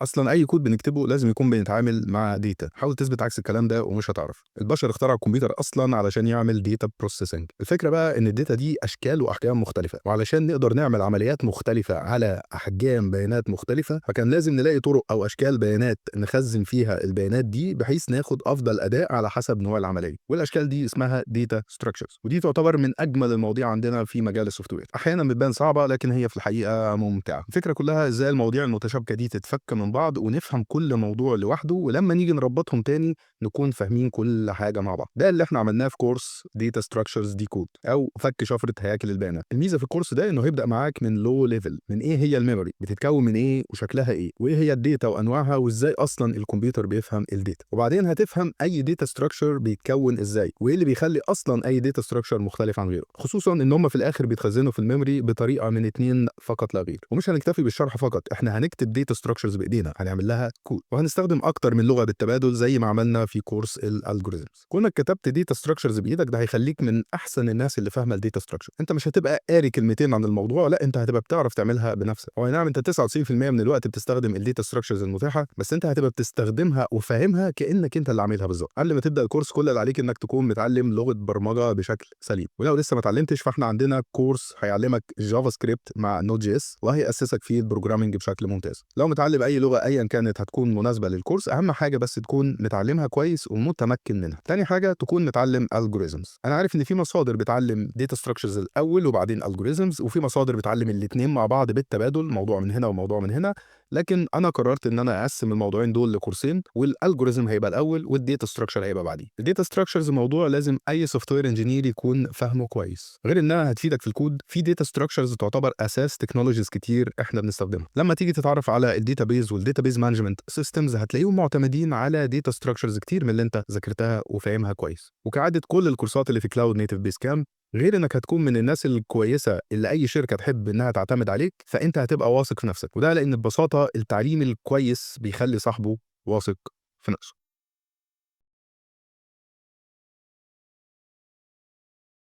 اصلا اي كود بنكتبه لازم يكون بنتعامل مع data. حاول تثبت عكس الكلام ده ومش هتعرف. البشر اخترعوا الكمبيوتر اصلا علشان يعمل data processing. الفكرة بقى ان ال data دي اشكال واحجام مختلفه، وعلشان نقدر نعمل عمليات مختلفة على احجام بيانات مختلفه، فكان لازم نلاقي طرق او اشكال بيانات نخزن فيها البيانات دي بحيث ناخد افضل اداء على حسب نوع العمليه. والاشكال دي اسمها data structures، ودي تعتبر من اجمل المواضيع عندنا في مجال ال software. احيانا بتبان صعبة لكن هي في الحقيقة ممتعه. الفكرة كلها ازاي المواضيع المتشابكه دي تتفك من بعض ونفهم كل موضوع لوحده، ولما نيجي نربطهم تاني نكون فاهمين كل حاجة مع بعض. ده اللي احنا عملناه في كورس data structures decode او فك شفرة هياكل البيانات. الميزة في الكورس ده انه هيبدا معاك من low level، من ايه هي ال memory، بتتكون من ايه وشكلها ايه، وايه هي ال data وانواعها، وازاي اصلا الكمبيوتر بيفهم ال data. وبعدين هتفهم اي data structure بيتكون ازاي، وايه اللي بيخلي اصلا اي data structure مختلف عن غيره، خصوصا ان هم في الاخر بيتخزنوا في ال memory بطريقة من اتنين فقط لا غير. ومش هنكتفي بالشرح فقط، احنا هنكتب data structures بايدينا، هنعمل لها كود، وهنستخدم اكتر من لغة بالتبادل زي ما عملنا في كورس ال algorithms. كونك كتبت data structures بايدك ده هيخليك من احسن الناس اللي فاهمه ال data structure. انت مش هتبقى قاري كلمتين عن الموضوع، لا انت هتبقى بتعرف تعملها بنفسك. هو نعم انت 99% من الوقت بتستخدم ال data structures المتاحه، بس انت هتبقى بتستخدمها وفاهمها كانك انت اللي عاملها بالظبط. قبل ما تبدا الكورس كل اللي عليك انك تكون متعلم لغة برمجة بشكل سليم، ولو لسه ما اتعلمتش فاحنا عندنا كورس هيعلمك JavaScript مع Node JS وهيأسسك في ال programming بشكل ممتاز. لو متعلم اي لغة ايا كانت هتكون مناسبة للكورس، اهم حاجة بس تكون متعلمها كويس ومتمكن منها. تاني حاجة تكون متعلم algorithms. انا عارف ان في مصادر بتعلم data structures الاول وبعدين algorithms، وفي مصادر بتعلم الاثنين مع بعض بالتبادل، موضوع من هنا وموضوع من هنا، لكن انا قررت ان انا اقسم الموضوعين دول لكورسين، وال algorithm هيبقى الاول وال data structure هيبقى بعديه. ال data structures موضوع لازم اي software engineer يكون فاهمه كويس، غير انها هتفيدك في الكود. في data structures تعتبر اساس technologies كتير احنا بنستخدمها. لما تيجي تتعرف على ال database وال database management systems هتلاقيهم معتمدين على data structures كتير من اللي انت ذاكرتها وفاهمها كويس. وكعادة كل الكورسات اللي في Cloud Native Basecamp، غير انك هتكون من الناس الكويسة اللي اي شركة تحب انها تعتمد عليك، فانت هتبقى واثق في نفسك، وده لان ببساطة التعليم الكويس بيخلي صاحبه واثق في نفسه.